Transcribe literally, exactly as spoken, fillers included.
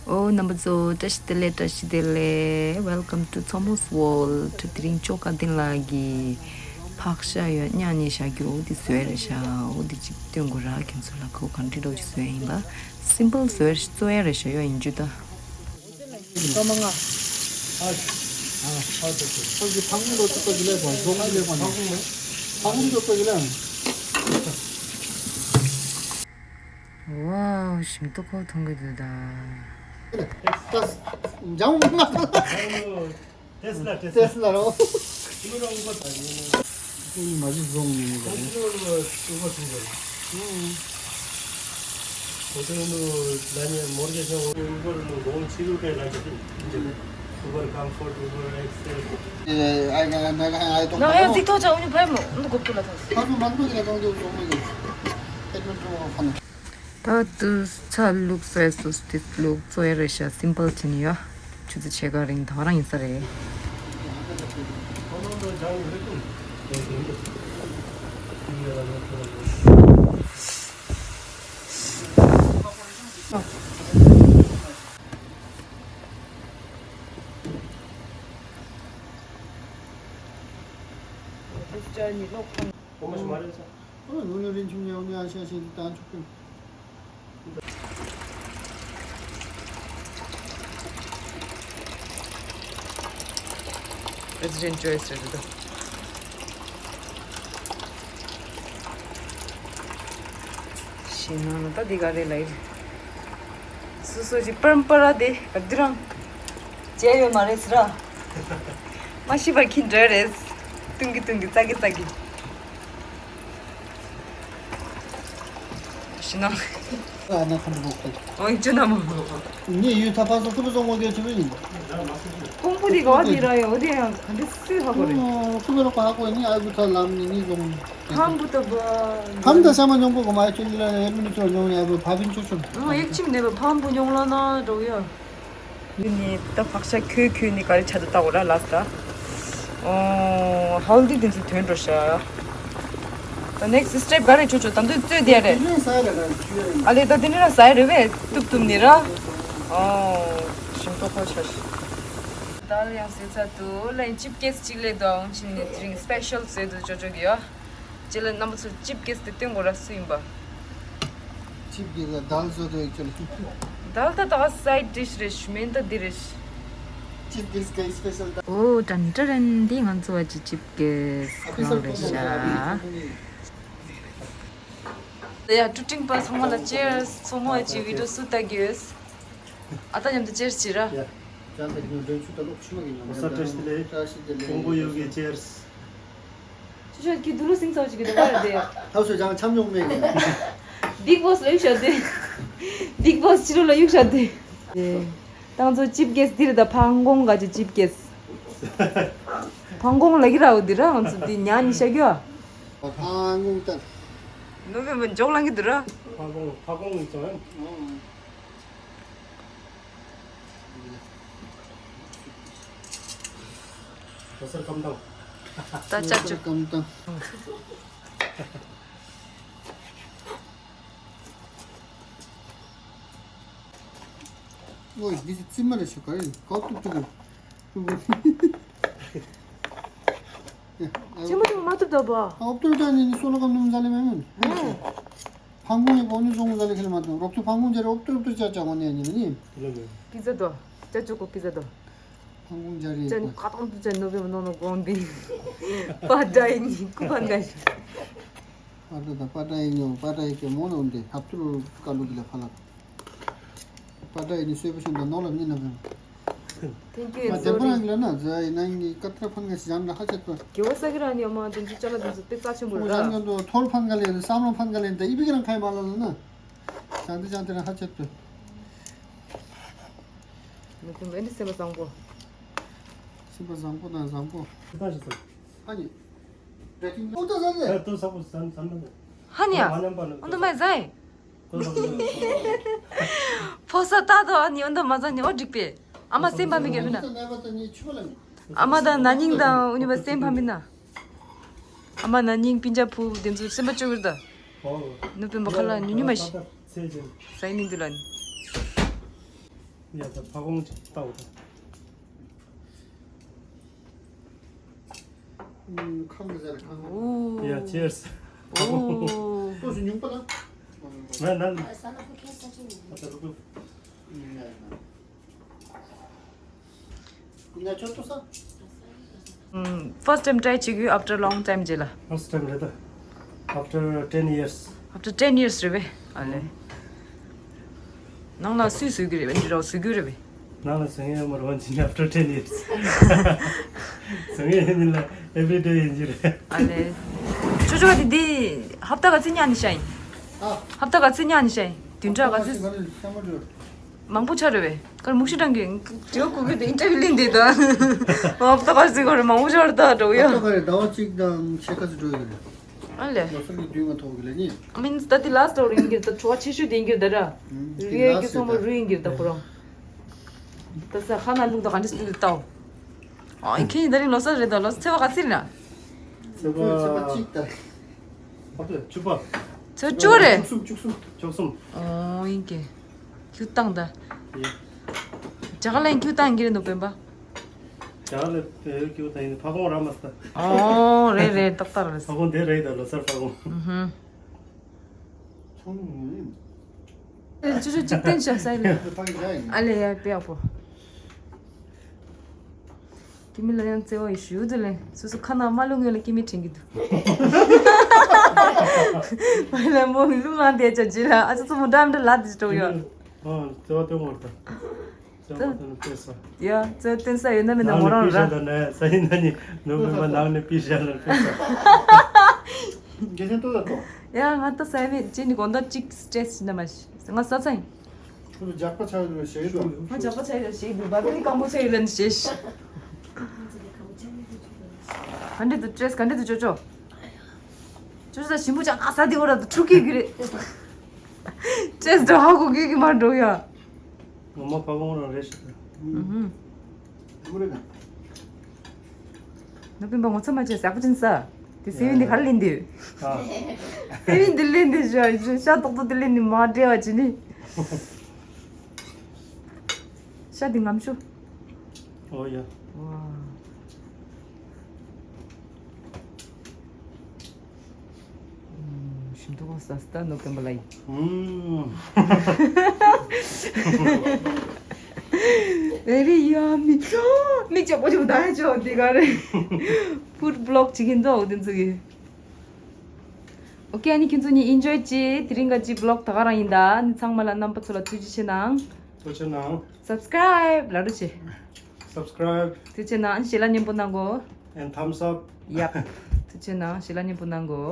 ཨོ་རྣམ་པ་ཚོ་བཀྲ་ཤིས་བདེ་ལེགས། བཀྲ་ཤིས་བདེ་ལེགས། Welcome to Thomas World. དེ་རིང་ཅོ་ཀ་ཏིན་ལགས་ཀྱིས་ཕག་ཤ་ཡོད་གཉའ་ནས་བཞག་རྒྱུ་འོ་དེ་བཟོས་རེད་ཤག་འོ་དེ་ཅིག་སྟོན་དགོས་ར། ཁྱེད་ཚོ་ལ་ཁོ་ག་འདྲ་འདྲ་ཅིག་བཟོས་ཡིན་པ། སིམ་པལ་བཟོས་རེད། བཟོ་ཡ་རེད་ཤག་ཡོད་ཡིན་རྒྱུ་ད། སྟོང་ལྔ། ཝའོ། ཞིམ་ཏོག་ཁོག་མཐོང་གི་འདུག་ད། འཇམ་མ། ཏེས་ལ་ཏེས་ལ་རོ། ཨུ་ར་ཨུ་བ་ད་ཡིན་ན། ཨུ་མ་ཞིག་བཟུང་ནས་ཡིན་པ་རེད། ཨུ་ར་ཨུ་བ་ཐུག་པ་རེད། ཨུ། ཁོ་ཚོ་ནི་ལ་ནི་མོར་གེ་ཤོ་ཨུ་བར་ནི་འོང་ཕྱི་རུ་ཀའི་ལ་ཅི་ཨུ་བར་ཀམ་ཕོར་ཨུ་བར་ཨེག་སེལ། ཨེ་ཨ་ཡ་ན་ག་ཨ་ཡ་ཏོ། ན་ཡ་ཟིག་ཐོག་ཅག་ཨུ་ནི་ཕེབས་མོ་ཨུ་ནི་གོ་ཏུ་ལ་ཐོག་སི། ཁ་ཚོ་མང་པོ་ཞིག་ལ་གཏོང་རྒྱུ་བཟོ་མི་ཡོད། ཨེ་ཏོ་ཏོ་ཧ་ན། ད་དུ་ཚ་བླུགས་ས་སོ་སྟེ་བླུགས་བཙོ་ཡ་རེད་ཤག་སིམ་པལ་བྱས་ནས་ཡོད། ཆུ་ཚོད་ཕྱེད་ཀ་རིང་ད་ག་རང་ཡིན་ས་རེད། President Joyce རེད་འདུག་ཤིང་ནང་ལ་ད་འདི་ག་རེ་ལ་ཡིན། སོ་སོ་ཞིག་པར་པར་ར་དེ་ག་དུས་རང་བྱས་ཡོད་མ་རེད་ཟེར་ར། མ་ཤི་བར་ཁྱི་འདྲ་རེད། ཏུང་གི་ཏུང་གི་ཙག་གི་ཙག་གི། ཤི་ན། ཨ་ན་ཁམ་བུ་ཁོ། ཨོ་ཡིན་ཅུ་ན་མོ། ངས་ཡུལ་ཐ་ཕ་སོ་ཐུ་བུ་སོང་ངོ་དེ་ཐུ་བུ་ཡིན། ཀོང་པོ་དེ་ག་བ་དེ་ར་ཡོད་དེ་ཡང་ག་འདྲ་སུས་ཧ་གོ་རེད། ཨོ་ཐུ་བུ་ར་ཁོ་ཧ་གོ་ནི་ཨ་གུ་ཐ་ལམ་ནི་ནི་ལོང་། ཕམ་བུ་ཐ་བ། ཕམ་ད་ཤ་མ་ཉོང་གོ་གོ་མ་ཨ་ཁྱོད་ལ་ཨེ་མི་ནི་ཁྱོད་ཉོང་ནི་ཨ་བུ་ཕ་བིན་ཆུ་ཆུ། ཨོ་ཡེག་ཆིམ་ནེ་བ་ཕམ་བུ་ཉོང་ལ་ན་འགྲོ་ཡོད། ཡུལ་ནི་ད་ཕག་ཤ་ཁོས་ཁོས་ནི་ག་རེ་ཆ་ད་ལྟ་འོ་ར་ལ་ས་ད། ཨོ་ཧལ་དི་དེ་ཚོ་དོན་འགྲོ་ཤ། ད་next step ག་རེ་ཆོ་ཆོ་ད་འདོད་རྩོད་དེ་རེད། ཨ་ལེ་ད་དེ་ནི་ར་ཟ་ཡ་རེད་བས་ཏུབ་ཏུབ་ནི་ར། ཨོ་ཞིམ་ཏོག་ཁོ་ཆ་ཤ། ད་ལ་ཡང་ཟེ་ཚ་དུ་ལ་ཡིན་ཅིབ་ཀེས་གཅིག་ལས་དུ་ཨང་ཆིན་ནི་དེ་རིང་སྤེ་ཤལ་ཟེ་དུ་ཆོ་ཆོ་གི་ཡོ། ཅེ་ལ་རྣམ་པ་ཚོ་ཅིབ་ཀེས་དེ་སྟོན་དགོས་ར་སུ་ཡིན་པ། ཅིབ་ཀེས་ལ་དལ་བཟོ་དུ་ཡོད་ཅེ་ལ། དལ་ད་ད་སའིཌ་ཌིཤ་རེད་ཤུ་མེན་ད་འདི་རེད། ཅིབ་ཀེས་གི་སྤེ་ཤལ་ད། ཨོ་ཀྲན་ཀྲན་འདི་ང་ཚོ་བ་ཅི་ཅིབ་ཀེས་ཁོ་རང་རེད་ཤག་ཡ་ཀྲུ་ཀྲིང་པ་ཚང་མ་ལ་ཅེར་སི། ཚང་མ་ཅི་བི་ཌི་ཡོ་སུ་ལྟ་གི་ཡོད། ཨ་ད་མཉམ་དུ་ཅེར་སི་བྱེད་ར། ཡ། ཅང་ད་ཉོ་འདོན་ཆུ་ད་ལོག་ཆུ་མ་གི་ཉོ་འདོན་ད། བཀྲ་ཤིས་བདེ་ལེགས། བཀྲ་ཤིས་བདེ་ལེགས། ཀྲུང་གོ་ཡོ་གི་ཅེར་སི། ཅི་ཤོད་ཀྱི་དུ་ལུ་སིང་སོགས་ཅིག་གི་དུ་བར་དེ། ཐབས་སུ་ཅང་འཆམ་མྱོང་མེད་གི། བིག་བོ་སི་ལ་གཡུག་ཤོག་དེ། བིག་བོ་སི་ཕྱི་རོལ་ལ་གཡུག་ཤོག་དེ། དེ། ཏང་ཚོ་ཅིབ་ཀེས་འདིར་ད་ཕང་གོང་ག་ཅི་ཅིབ་ཀེས། ཕང་གོང་ལ་གི་ར་འོ་འདི་ར་ང་ཚོ་འདི་ཉ་ཉི་ཤ་གི་བ། ཕང་གོང་ད། ནོ་བེམ་བར་འཇོག་ལང་གི་འདུག་ར། ཕ་གོང་ཕ་གོང་ཡིན་ཙང་། གོ་སར་ཀམ་དང་། ད་ཅ་ཅུ། ཀམ་དང་། ཨོ་འདི་ཙི་མ་རེད་ཤག་ག་རེ་ཀའོ་ཏུག་ཏུག་རེད། ཆེན་པོ་ཆེན་པོ་མ་ཐུབ་ད་པ། ཨོབ་ཏུ་ཏ་ནི་ནི་སོ་ལོ་ཀམ་ནུམ་ཟ་ལེ་མེ་མེ། ཕང་གོང་ཡི་གོ་ནི་སོང་ཟ་ལེ་ཁེ་ལེ་མ་ཏོ་རོག་ཏུ་ཕང་གོང་ཇ་རེ་ཨོབ་ཏུ་ཏུ་ཅ་ཅ་གོ་ནེ་ནི་ནི། པི་ཛ་དོ། ཅ་ཅོ་ཀོ་པི་ཛ་དོ། ཕང་གོང་ཇ་རེ་ཅན་ཀོ། ཁ་ཏང་ཏུ་ཅན་ནོ་བེ་མ་ནོ་ནོ་གོང་བི། པ་ཏྲ་ཡི་ནི་ཀུ་པ་ནག་ཤི། པ་ཏྲ་དང་པ་ཏྲ་ཡི་ཉོ་པ་ཏྲ་ཡི་ཀེ་མོ་ནོ་འདི་ཧབ་ཏུ་ཀ་ལུ་གི་ལ་ཕ་ལ། པ་ཏྲ་ཡི་ནི་སོས་པ་ཤོན་དང་ནོ་ལ་མི་ནོ་བེ། Thank you, མ་དེ་པོ་རང་གི་ལ་ན་ཛ་ཡི་ནང་གི་ཀ་ཏྲ་ཕན་ག་ཞིག་ཡང་ན་ཧ་ཆད་པ། གེ་བ་ས་གི་ར་ནི་ཨ་མ་དེ་ཚོ་ཅ་ལ་དེ་ཚོ་དཔེ་རྩ་ཆེན་པོ་རེད་ར། ཡང་ཡོད་དོ་ཐོར་ཕན་ག་ལེན་བསམ་བློ་ཕན་ག་ལེན་ད་ཨི་བི་གི་རང་ཁ་ཡི་མ་ལ་ལ་ན། ཅང་དེ་ཅང་དེ་རང་ཧ་ཆད་པ། མི་ཁུམ་ཨེ་འདི་སེམས་པ་བཟང་པོ། སེམས་པ་བཟང་པོ་དང་བཟང་པོ། ཧ་ནི། ཨོ་ཏོ་ཟ་ནི། ཧ་ནི་ཡ། ཨོ་ཏོ་མ་ཟ་ཡི། ཕོ་ས་ཏ་དོ་ཨ་ནི་ཨོ་ཏོ་མ་ཟ་ནི་ཨོ་འགྲིག་པས། ཨ་མ་སེམས་ཕམ་མི་གེ་ཧུ་ན། ཨ་མ་དང་ན་ནིང་དང་ཨུ་ནི་བ་སེམས་ཕམ་མི་ན། ཨ་མ་ན་ནིང་སྤུན་ཀྱག་བུ་དེ་ཚོ་སེམས་པ་སྐྱོ་གི་རེད་ད། ཨོ། ནུ་སྤུན་པ་ཁ་ལག་ཉུ་ཉུ་མ་ཤི། ཚེ་ཅན། ཟ་ཡི་མི་འདུག་ལ་ནི། ཡ་ད་ཕ་གོང་ཅིག་ལྟ་འོ་ད། ཁམ་གི་ཟེར་ཁམ། ཨོ། ཡ་ཅེར་སི། ཨོ། ཏོ་སུ་ཉུང་པ་ལ། ང་་ནང་། ཨ་ད་རུ་ཀུ། ང་ཆོ་ཏོ་ས། ཨམ། first time try བྱེད་ཀྱི་after long time རྗེས་ལ། First time རེད་ད། After ten years. After ten years རེད་པས། ཨ་ལེ། ནང་ལ་སུས་བཟོས་ཀྱི་རེད་པས། འདི་རོགས་བཟོས་ཀྱི་རེད་པས། ནང་ལ་བཟོས་ཡོད་མ་རེད་པ། འདི་after ten years བཟོས་ཡོད་མིན་ལ་every day ཡིན་གྱི་རེད། ཨ་ལེ། ཅོ་ཅོ་དེ་འདི་ཧབ་ཏ་ག་ཚོད་ཉར་ནས་བཞག་ཡིན། ཨ། ཧབ་ཏ་ག་ཚོད་ཉར་ནས་བཞག་ཡིན། བདུན་ཕྲག་ག་ཚོད། ཤ་མ་འགྲོ། མང་པོ་ཆགས་རེད་པས། ཁར་མུག་ཤི་ཀྲང་གི་དྲི་བ་གོ་གི་དེ་ཨིན་ཊར་བིའུ་ལེན་དེ་ད། ཨོ་ད་ག་ཟིག་གོ་རེད། མང་པོ་ཆགས་རེད་ད་འགྲོ་ཡ། ད་ག་རེད། ཟླ་བ་གཅིག་དང་ཕྱེད་ཀ་ཙམ་འགྲོ་ཡོད་རེད། ཨ་ལེ། ལོ་གསར་གྱི་དུས་ང་ཐོག་གི་ལས་ནི། I mean ད་དེ་ལ་སི་ཊི་ཨོ་རི་ཡིན་གྱི་རེད་ད། བྲོ་བ་ཆེ་ཤོས་དེ་ཡིན་གྱི་རེད་ད་ར། ཨུམ། རི་ཡོད་ཀྱི་སོ་མོ་རུ་ཡིན་གྱི་རེད་ད་ཁོ་རང་། ད་ས་ཁ་ན་ལུག་ད་ག་འདྲ་སུ་ད་ལྟ་འོ། ཨ་ཁྱེད་ཉིད་ད་རིང་ལོ་གསར་རེད་ད། ལོ་གསར་ཚེས་པ་ག་ཚིག་རེད་ན། ཚེས་པ། ཚེས་པ་གཅིག་ད། ཨ་ཚེས་བཅུ་པ། ཚེས་བཅུ་རེད། བཅུ་གསུམ་བཅུ་གསུམ་བཅུ་གསུམ། ཨོ་ཡིན་གྱི། ཁྱོད་བཏང་ད། ཡེ། རྒྱ་གར་ལ་ཡིན་ཁྱོད་བཏང་གི་རེད་འདུག་སྤེན་པ། རྒྱ་གར་ལ་བལ་ཡོད་ཁྱོད་བཏང་ཡིན་ཕ་གོང་ར་མ་ས། ཨོ་རེད་རེད། ཏག་ཏག་རེད། ཕ་གོང་དེ་རེད་ད་ལོ་གསར་ཕ་གོང་། ཨུ་ཧུ། ཚོང་ནི། ཨེ་ཅོ་ཅོ་ཅིག་བསྟན་ཤག་ས་ཡིན། ཕ་གི་རྒྱ་ཡིན། ཨ་ལེ་ཡ་དཔེ་ཡག་པོ། ཀི་མི་ལ་ཡང་བརྩེ་བ་ཡི་ཞུ་དུ་ལེན། སོ་སོ་ཁ་ནང་མ་བླུགས་སྔོན་ལ་ཀི་མི་དྲན་གྱི་འདུག་མ་ལ་མོ་བླུགས་ལང་དེ་ཅོ་ཅི་ལ་ཨ་ཅོ་ཙོ་མོ་འདྲ་མི་འདྲ་ལ་དེ་ཅོ་ཡ། ཨ་བརྩེ་བ་སྟོན་དགོས་རེད་ད། བརྩེ་བ་སྟོན་ན་དཔེ་ས། ཡ་བརྩེ་བ་སྟོན་ས་ཡོད་ན་མེད་ན་མོ་རང་ར། ནང་ནས་པི་ཤ་ལ་ནས་ས་ཡིན་ན་ནི་ནུ་མི་མ་ནང་ནས་པི་ཤ་ལ་དཔེ་ས། རྒྱལ་ཆེན་ཏོ་ལ་ཏོ། ཡ་ང་ད་ས་ཡ་མེད་ཅི་ནི་དགོང་དག་ཅིག་སི་ཊེ་སི་ན་མ་ཤི་ང་ས་ཚ་ཡིན། ཁོ་ཚོ་ཇག་པ་ཆགས་ཡོད་ཞེས་དང་། ང་ཇག་པ་ཆགས་ཡོད་ཞེས་དུས་བ་ཀི་ལི་སྐམ་པོ་ཆགས་ཡོད་ལན་ཞེས། ག་འདྲེ་དུ་ཊེ་སི་ག་འདྲེ་དུ་ཅོ་ཅོ། ཅོ་ཅོ་ད་ཞིམ་པོ་ཅག་ཨ་ས་དེ་འོ་ར་དུ་ཕྲུ་གུ་གི་རེད། ཊེ་སི་དུ་ཧ་གོ་གི་གི་མ་འགྲོ་ཡ། ངོ་མ་ཕ་གོང་རང་རེད་ཤག་ད། ཨུ་ཧུ། ཨ་མ་རེད་ན། ནུ་སྤུན་པ་ངོ་ཚ་མ་བྱས་ཟག་པོ་ཅན་ས། དེ་སེ་བན་དེ་ག་ལ་ལེན་དེ། ཨ། སེ་བན་དེ་ལེན་དེ་ཤ་ཤ་ཏོག་ཏོག་དེ་ལེན་དེ་མ་འདྲེ་བ་ཅི་ནི། ཤ་དེ་ངམ་ཤོ། ཨོ་ཡ། ཝ། ཞིམ་ཐོག་ས་སྟ་ནོ་ཀེམ་པ་ལ་ཡིན། ཨུམ། Very yummy. མིག་ཆ་པོ་ཆུ་ད་ཧེ་ཆོ་དེ་ག་རེ། ཕུཌ་བི་ལོག་བྱེད་ཀྱིན་འདུག་དེ་ཚོ་གི། ཨོ་ཀེ་ཨ་ནི་ཁྱེད་ཚོ་གཉིས་ཨིན་ཇོའི་བྱེད། དེ་རིང་ག་ཅི་བི་ལོག་ད་ག་རང་ཡིན་ད། ནི་ཚང་མ་ལ་རྣམ་པ་ཚོ་ལ་ཐུགས་རྗེ་ཆེ་གནང་། ཐུགས་རྗེ་གནང་། སབ་སི་ཀ་རའིབ་ལ་རུ་ཆེ། སབ་སི་ཀ་རའིབ། ཐུགས་རྗེ་གནང་། ཞལ་ལག་མཉེས་པོ་གནང་གོ། And thumbs up. Yep. ཐུགས་རྗེ་གནང་། ཞལ་ལག་མཉེས་པོ་གནང་གོ།